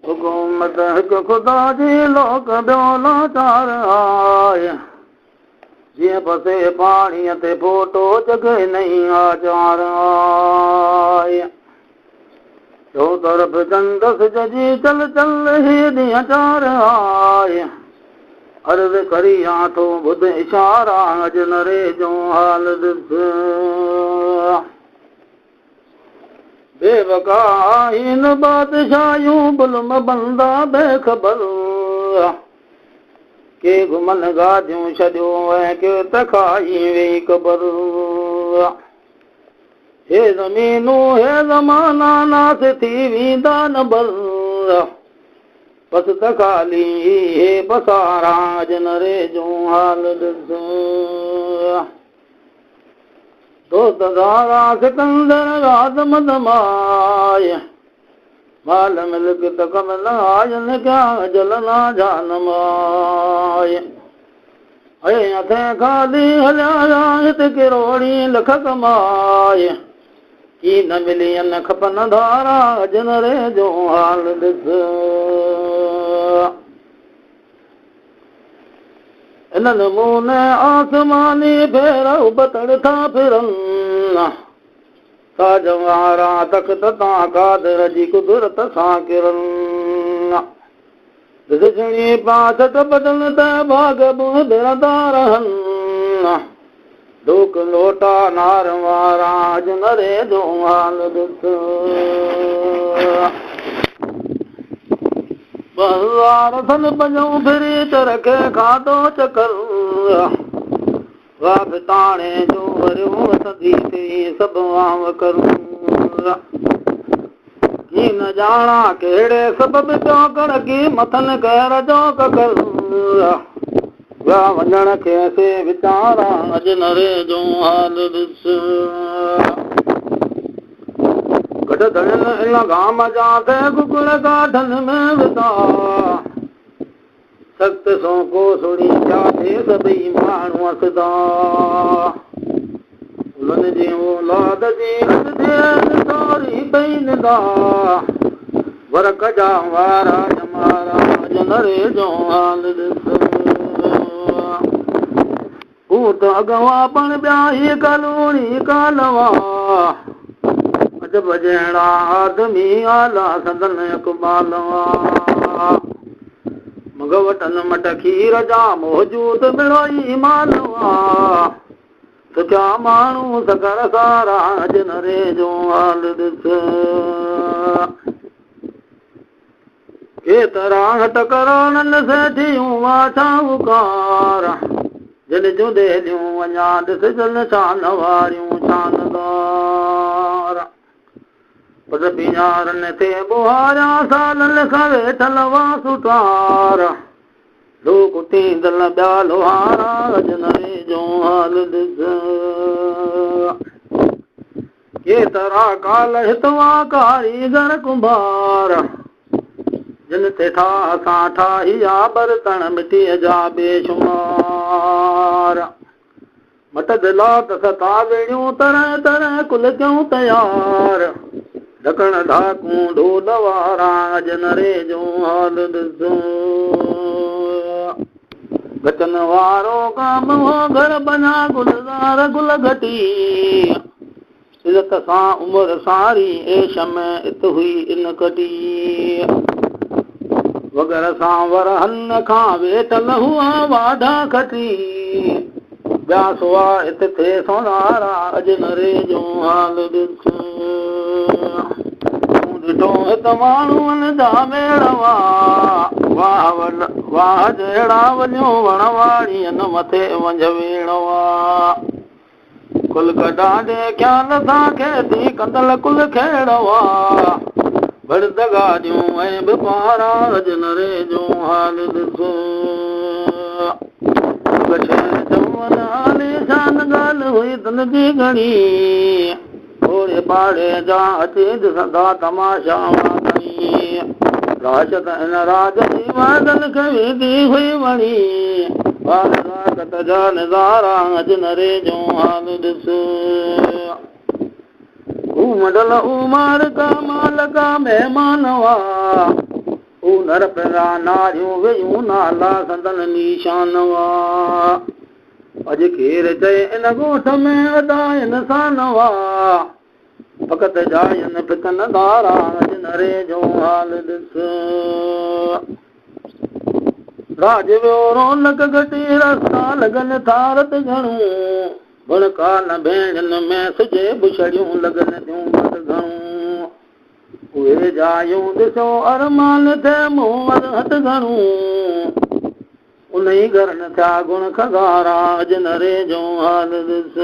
حڪومت هڪ خدا جي لوڪ ٻيو لاچار آهي. جيئن پسي پاڻيء تي ڦوٽو جڳ نئين آچار آهي. چوطرف چنڊ سج جي چل چل هي ڏينهن چار آهي. عرض ڪريان ٿو ٻڌ اشارا اڄ نري جو حال ڏس. بيبقا آهن بادشاهيون ظلم بندا بيخبر. ڪي گهمن گاديون ڇڏيو ۽ ڪي ته کائي ويئي قبر. هي زمينون هي زمانا ناس ٿي ويندا نه بر. پس ته خالي هي پسارا اڄ نري جو حال ڏس. دوست دارا سڪندر راز مدمائي. مال ملڪ ته ڪم نه آين ڪيا جلنا جان مائي. اي هٿين خالي هليا ويا هت ڪروڙين لک ڪمائي. ڪي نه ملين کپن ڌارا اڄ نري جو حال ڏس. ان نموني آسماني ڦير ابتڙ ٿا ڦرن. تاج وارا تخت تان قادر جي قدرت سان ڪرن. ڏسڻي پاڇٽ بدن ته ڀاڳ به ڦرندا رهن. ڍوڪ لوٽا نار وارا اڄ نري جو حال ڏس. 2000 سن پنجون ڦري چرخي کاڌو چڪر. واهه ڦتاڻي جو وريو وسندي ٿي سڀ وانء ڪر. ڪي نه ڄاڻان ڪهڙي سبب پيو ڪڙڪي مٿن قهر جو ڪڪر. ويا وڃڻ کي سي ويچارا اڄ نري جو حال ڏس. گڏ ڌڻين ان گام جا ٿي گگڙ گاڍن ۾ وڌا. سخت سونڪو سڻي ٿيا ٿي سڀئي ماڻهو سدا. انهن جي اولاد جي اڄ ٿئي ساري پئي نندا. ورق جا وارا ڄمارا اڄ نري جو حال ڏس. هو ته اڳوا پڻ ٻيا هي ڪالوڻي ڪالوا. عجب جهڙا آدمي اعليٰ سندن اقبالوا. مڱ وٽن مٽ کير جا موجود مڙوئي مالوا. سکيا ماڻهو سکر سارا اڄ نري جو حال ڏس. ڪيترا هٽ ڪراڙن سيٺيون واڇاهوڪار. جن جون دهليون اڃا ڏسجن شان واريون شاندار. پٽ پيڃارن تي ٻوهاريا سالن کان ويٺل هئا سوٽار. لو ڪٽيندل ٻيا لوهارا اڄ نري جو حال ڏس. ڪيترا ڪال هت هئا ڪاريگر ڪنڀار. جن تي ٺاهه سان ٺاهيا برتڻ مٽيء جا بيشمار. مٽ دلا ته ستاوڙيون طرح طرح ڪل ڪيون تيار. ڍڪڻ ڍاڪون ڍول وارا اڄ نري جو حال ڏس. گچن وارو ڪم هو گهر بنيا گلزار گل گهٽي. عزت سان عمر ساري عيش ۾ ات هئي ان ڪٽي. وڳر سان ورهن کان ويٺل هئا واڍا کٽي. ٻيا سوا هت ٿئي سونارا اڄ نري جو حال ڏس. مون ڏٺو هت ماڻهن جا ميڙ هئا. واهه واهه جهڙا وليون وڻ واڙين مٿي ونجهه ويڙ هئا. ڪل ڪڍان جي خيال سان کيتي ڪندل ڪل کيڙ هئا. ڀڙ گاڏيون ۽ به پارا اڄ نري جو حال ڏس. چون عاليشان ڳالهه هئي تن جي گهڻي. اوڙي پاڙي جا اچي ڏسندا تماشا هئا کڻي. راشد ان راڄ جي وعدن کي ويندي هئي وڻي. واهه نزاڪت جا نظارا اڄ نري جو حال ڏس. هو منڊل هو مارڪا مالڪا مهمان هئا. هو نر پيا ناريون ويون نالا سندن نشان هئا. اڄ ڪير چئي ان ڳوٺ ۾ ادا انسان هئا. فقط جاين ڦڪن دارا اڄ نري جو حال ڏس. راڄ ويو رونق گهٽي رستا لڳن ٿا رت گهڻو. ڀڻڪا نه ڀيڻين ۾ سجهي بڇڙيون لڳن ٿيون بد گهڻو. اهي جايون ڏسو ارمان ٿئي مون ارهت گهڻو. انهي گهرن ٿيا گڻ کڳارا اڄ نري جو حال ڏس.